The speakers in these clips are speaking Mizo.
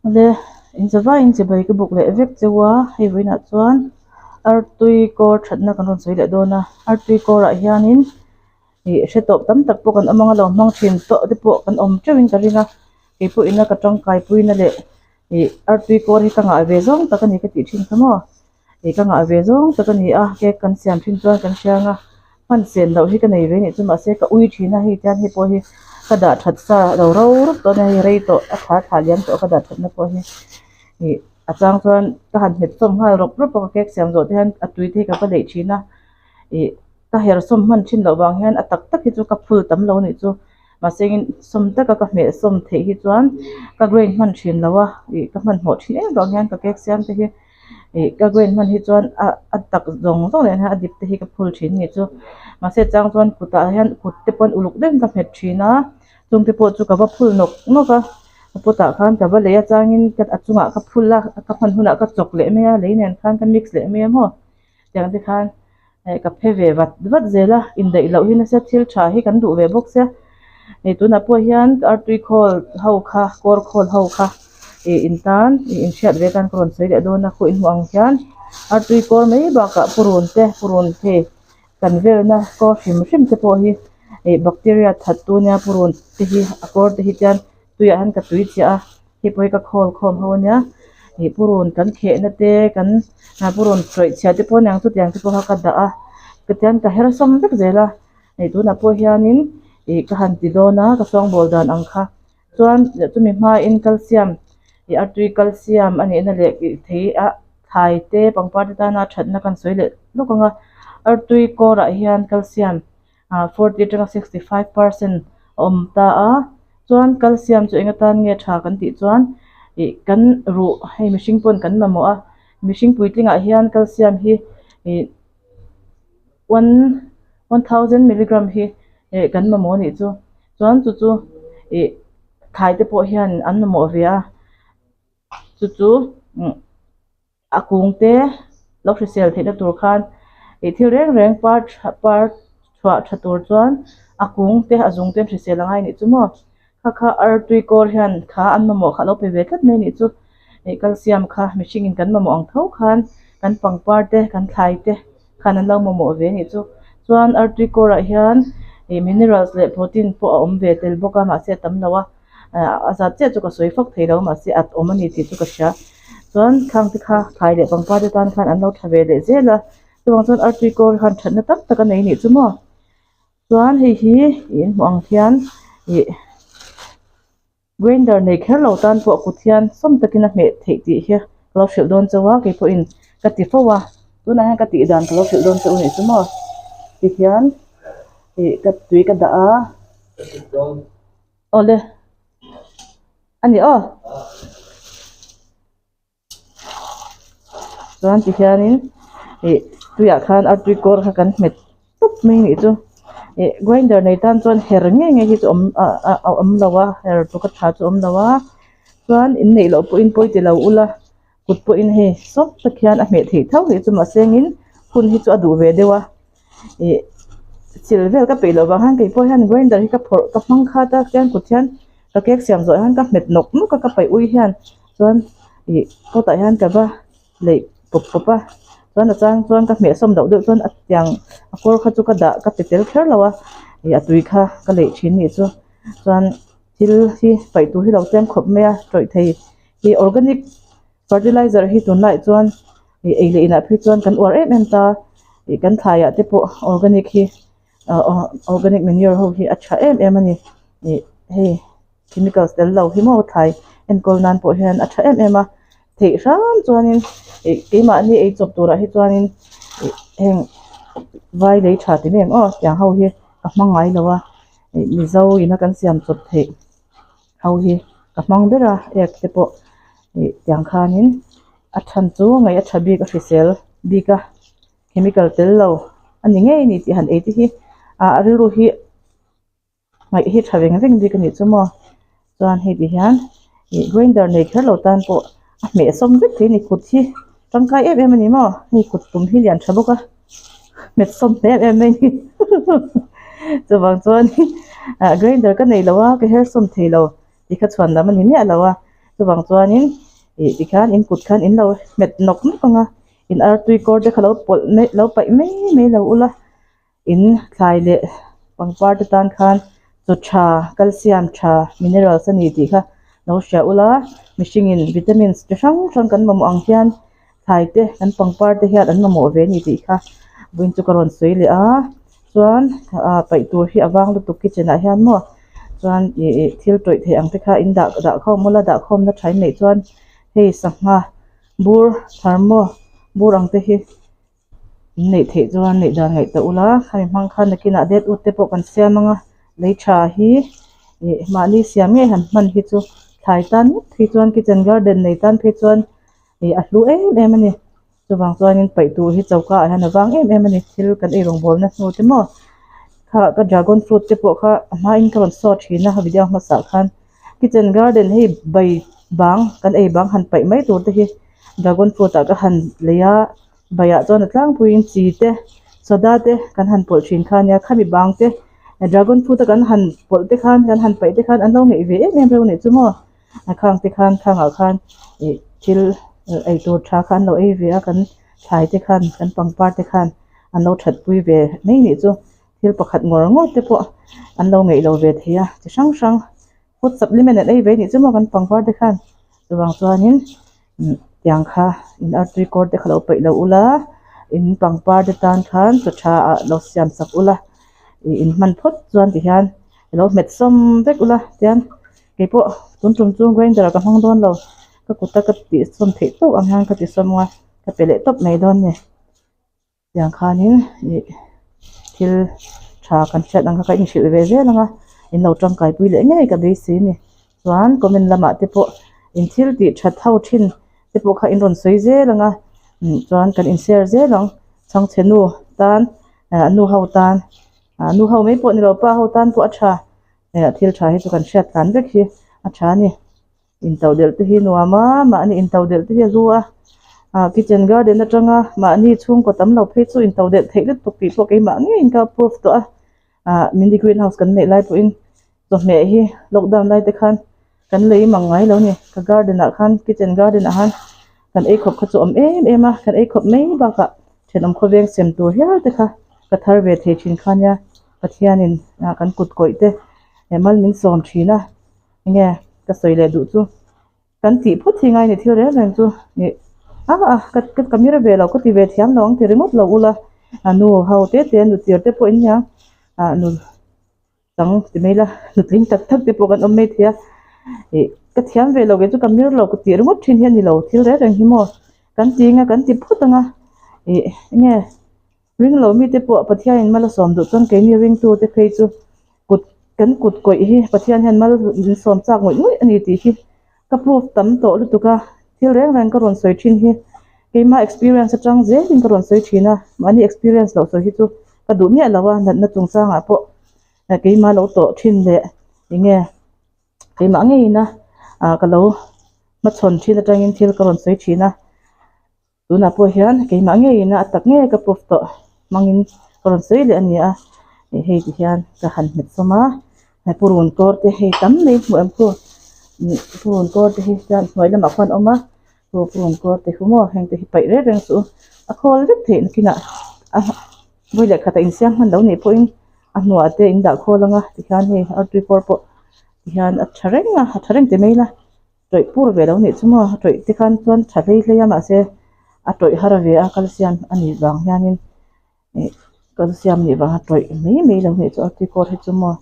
Awle inzavaiin chibai ka buk leh vek cheu a hei vawiinah chuan artui kawr thatna kan rawn sawi leh dawn a artui kawrah hianin ih hre tawp tam tak pawh kan awm ang a lo hmang thin tawh te pawh kan awm teuhin ka ring a keipawh ina ka tangkai puina leh ih artui kawr hi ka ngah ve zawng tak a ni ka tih thin kha maw ih ka ngah ve zawng tak a ni a cake kan siam thin chuan kan hriang a hman sen loh hi ka nei ve anih chu mahse ka ui thin a hei tian hei pawh hi ka dah that sa lo ro rup tawh a nia hei rei tawh a thla thla liam tawh ka dah that na pawh hi ih a chang chuan ka han hmet sawm nghal rawp rawp a ka cake siam zawh te hian a tui te hi ka va leih thin a ih ka her sawm hman thin loh vang hian a tak tak hi chu ka phul tam lo anih chu mahse in sawm taka ka hmeh sawm theih hi chuan ka grain hman thin lo a ih ka hmanhmawh thin em vang hian ka cake siam te hi ih ka grain hman hi chuan a a tak zawng zawng leh hian a dip te hi ka phul thin anih chu mahse chang chuan kutah hian kut te pawn uluk deuhin ka hmet thin a chung te pawh chu ka va phul nawk nawk a a potah khan ka va lei a changin ka a chungah ka phul a ka hman hunah ka chawk leh mai a lei nen khan ka mix leh mai a maw tiang te khan eh ka phe ve vat vat zel a indaih loh hi nasa thil tha hi kan duh ve bawk sia hei tunah pawh hian artui khawl ho kha kawr khawl ho kha ih in tan ih in hriat ve atan ka rawn sawi leh dawn a khaw inhmuh ang hian artui kawr mai bakah purun te purun thei kan velna kawr hrim hrim te pawh hi ih bacteria that tu nia purun te hi a kawr te hi chuan tuiah hian ka tui chiah a. Hei pawh hi ka khawl khawm ho ania ih purun kan khehna te kan purun tawih chhia te pawh aniang chutiang te pawh kha ka dah a tichuan ka her sawm vek zel a hei tunah pawh hianin ih ka han ti dawn a ka sawngbawl dan ang kha chuan chumi hmain calcium ih artui calcium a nihna leh ih thei a thlai te pangpar te tana thatna kan sawi leh lawk ang a artui kawrah hian calcium ah 40 atanga 65% a awm ta a chuan calcium chu eng atan nge tha kan tih chuan ih kan ruh hei mihring pawn kan mamawh a mihring puitlingah hian calcium hi ih one one thousand milligram hi eh kan mamawh a nih chu chuan chu chu ih thlai te pawh hian an mamawh ve a chu chu umm. A kung te lo hrisel theihna tur khan ih thil reng reng par tha par chhuah tha tur chuan a kung te a zung te an hrisel angai anih chu maw kha kha artui kawr hian kha an mamawh kha a lo pe ve tlat mai anih chu ih calcium kha mihring in kan mamawh ang tho khan kan pangpar te kan thlai te khan an lo mamawh ve anih chu chuan artui kawrah hian ih minerals leh protein pawh a awm ve tel bawk a mahse a tam lo a. A zat chiah chu ka sawi fak thei lo mahse at awm a ni tih chu ka hria chuan khang te kha thlai leh pangpar te tan khan an lo tha ve leh zel a chuvang chuan artui kawr khan thatna tam tak a nei anih chu maw chuan hei hi ih in hmuh ang hian ih grinder nei kher lo tan pawh kut hian sawm takin a hmeh theih tih hi ka lo hrilh dawn chauh a keipawhin ka ti fo a tunah hian ka tih dan ka lo hrilh dawn chauh a nih chu maw tihian ih ka tui ka dah a. Awle a ni aw chuan ti hianin ih tuiah khan artui kawr kha kan hmet tawp mai anih chu ih grinder nei tan chuan her ngei ngei hi chu awm ah ah a awm lo a her tluk a tha chu awm lo a chuan in neih loh pawhin pawi ti lo ula kut pawhin hei sawp tak hian a hmeh theih tho hi chu mahse engin hun hi chu a duh ve deuh a. Ih chil vel ka peih loh vang hian keipawh hian grinder hi ka phawrh ka hmang khat a chuan kut hian ka cake siam zawh hian ka hmet nawk nawk a ka paih ui hian chuan ih pot ah hian ka va leih pawp pawp a chuan a chang chuan ka hmeh sawm loh deuh chuan a tiang a kawr kha chu ka dah ka pe tel kher lo a ih a tui kha ka leih thin anih chu chuan thil hi paih tur hi lo tlem khawp mai a tawih thei hi organic fertilizer hi tunlaiah chuan ih ei leh inah phei chuan kan uar em em ta ih kan thlaiah te pawh organic hi ah organic manure ho hi a tha em em a ni ih hei chemicals tel lo hi maw thlai enkawl nan pawh hian a tha em em a theih hram chuanin ih keimahni ei chawp turah hi chuanin ih heng vai lei tha ti mai ang aw tiang ho hi ka hmang ngai lo a ih mizo ina kan siam chawp theih ho hi ka hmang ber a ek te pawh ih tiang khanin a than chu ngaih a tha bik a hrisel bik a chemical tel lo a ni ngei a ni tih han ei te hi ah a rilru hi ngaih hi tha veng veng bik a nih chu maw chuan hei ti hian ih grinder nei kher lo tan pawh a hmeh sawm vek thei a ni kut hi tangkai em em a ni maw hei kut tum hi lian tha bawk a hmet sawm em em mai a ni chuvang chuan ah grinder ka nei lo a ka her sawm thei lo. Ti kha chhuan lam a ni miah lo a. Chuvang chuanin ih tikhian in kut khan in lo hmet nawk nawk ang a, in artui kawr te kha lo pawlh mai lo paih mai mai lo ula, in thlai leh pangpar te tan khan chaw tha calcium tha minerals a ni tih kha lo hria ula, mihringin vitamins chi hrang hrang kan mamawh ang hian thlai te kan pangpar te hian an mamawh ve a ni tih kha vawiin chu ka rawn sawi leh a chuan ah paih tur hi a vang lutuk kitchen ah hian maw chuan ih ih thil tawih theih ang te kha in dah dah khawm ula dah khawmna tha in neih chuan hei sangha bur thar maw bur ang te hi in neih theih chuan neih dan ngaih tawh ula khami hmang khan nakinah det ut te pawh kan siam ang a lei tha hi ih mahni siam ngei han hman hi chu thlai tan ngawt phei chuan kitchen garden nei tan phei chuan ih a hlu em em a ni chuvang chuanin paih tur hi choka ah hian a vang em em a ni thil kan ei rawngbawlna hnu te maw kha ka dragon fruit te pawh kha a hmain ka rawn saw thin a video hmasa ah khan kitchen garden hei bai bang kan ei bang han paih mai tur te hi dragon fruit ah ka han lei a baiah chuan a tlangpuiin chi te soda te kan han pawlh thin kha ania khami bang te dragon fruit a kan han pawlh te khan kan han paih te khan an lo ngeih ve em em reuh a nih chu maw. A khang te khan khangah khan ih thil ei tur tha kha an lo ei ve a kan thlai te khan kan pangpar te khan an lo that pui ve mai nih chu thil pakhat ngawr ngawr te pawh an lo ngeih lo ve thei a chi hrang hrang food supplement an ei ve nih chu maw kan pangpar te khan chuvang chuanin tiang kha in artui kawr te kha lo peih lo ula in pangpar te tan khan chaw tha ah lo siam sak ula ih in hman phawt chuan ti hian lo hmet sawm vek ula tian. Kei pawh tun tum chu grinder ka hmang dawn lo ka kut a ka tih sawm theih tawk ang hian ka ti sawm a ka pe leh tawp mai dawn a ni tiang khanin ih thil tha kan hriat ang kha ka inhrilh ve zel ang a in lo tangkai pui leh ngei ka beisei a ni chuan comment lamah te pawh in thil tih that ho thin te pawh kha in rawn sawi zel ang a chuan kan in share zel ang chhangchhe nu tan ah nu ho tan ah nu ho mai pawh ni lo pa ho tan pawh a tha. Hei thil tha hi chu kan hriat tlan vek hi a tha a ni intodelh te hi nuam a mahni intodelh te hi a zu a ah kitchen garden atanga mahni chhungkaw tam lo phei chu intodelh theih lutuk tih pawh keimah ngeiin ka approve tawh a ah mini green house kan neih lai pawhin chawhmeh hi lockdown lai te khan kan lei mang ngai lo a ni ka garden ah khan kitchen garden ah khan kan ei khawp kha chu a awm em em a kan ei khawp mai bakah thenawm khawveng sem tur hial te kha ka thar ve thei thin kha nia. Pathianin kan kut kawih te he mal min sawm thin a, enge ka sawi leh duh chu kan tih phawt hi ngai ni thil reng reng chu ih a a ka ka mir ve lo ka ti ve thiam lo ang ti ringawt lo ula a nu ho te te nu tir te pawh in nia ah nu chang ti mai la nutling tak tak te pawh kan awm mai thei a ih ka thiam ve lo kei chu ka mir lo ka tih ringawt thin hi a ni lo thil reng reng hi maw kan ti anga kan ti phawt anga ih enge. Ring lo mite pawh Pathianin mal a sawm duh chuan keini ringtute phei chu kut kan kut kawih hi Pathian hian mal min sawm chak ngawih ngawih a ni tih hi ka proof tam tawh lutuk a, thil reng reng ka rawn sawi thin hi keima experience atang zelin ka rawn sawi thin a, mahni experience loh sawi hi chu ka duh miah lo a, natna chungchangah pawh keima lo tawh thin leh enge keimah ngeina ah ka lo hmachhawn thin atangin thil ka rawn sawi thin a. Tunah pawh hian keimah ngeiin a tak ngei ka proof tawh hmangin ka rawn sawi leh a ni a, ih hei ti hian ka han hmet sawm a, he purun kawr te hei tam mai hmuh em khu ih purun kawr te hi chuan hnuai lamah khuan a awm a, chu purun kawr te hi maw heng te hi paih reng reng suh u, a khawl vek theih nakinah a vawi leh khatah insiam hman lo nih pawhin a hnuah te in dah khawl ang a tikhian hei artui kawr pawh tihian a tha reng a, a tha reng ti mai ila. Tawih pur ve lo nih chu maw a tawih te khan chuan tha hlei hlei a mahse a tawih har ve a calcium a nih vang hianin ih calcium nih vanga tawih mai mai lo nih chu a keyboard hi chu maw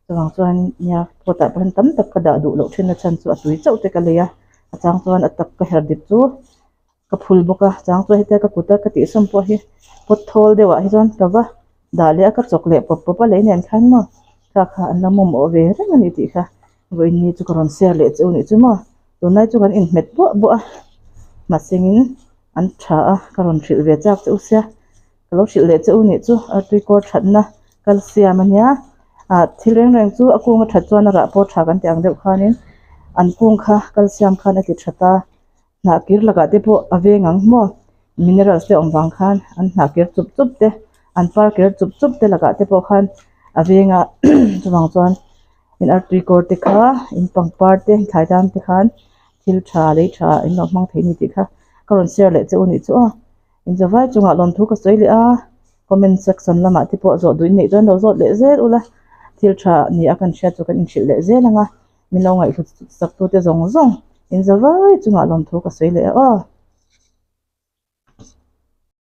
chuvang chuan nia pot ah pawh hian tam tak ka dah duh loh thin a chhan chu a tui chauh te ka lei a a chang chuan a tak ka her dip chu ka phul bawk a chang chuan hetia ka kut a ka tihsawm pawh hi pot thawl deuh ah hi chuan ka va dah leh a ka chawk leh pawp pawp a lei nen khan maw kha kha an la mamawh ve reng a ni tih kha vawiin ni chu ka rawn share leh che u nih chu maw tunlai chu kan inhmet buah buah a mahsengin an tha a ka rawn hrilh ve chak che u sia ka lo hrilh leh che u nih chu artui kawr thatna calcium a nia ah thil reng reng chu a kung a that chuan a rah pawh tha kan tih ang deuh khanin an kung kha calcium khan a ti tha ta. Hnah kir lakah te pawh a veng ang maw minerals te awm vang khan an hnah kir chup chup te an par kir chup chup te lakah te pawh khan a veng a chuvang chuan in artui kawr te kha in pangpar te thlai dam te khan. Thil tha lei tha in lo hmang thei ni tih kha ka rawn share leh che u nih chu aw. Inzavai chungah lawmthu ka sawi leh a, comment section lamah te pawh zawh duh in neih chuan lo zawt leh zel ula, thil tha ni a kan hriat chu kan inhrilh leh zel ang a, min lo ngaihhlut sak tute zawng zawng inzavai chungah lawmthu ka sawi leh a aw.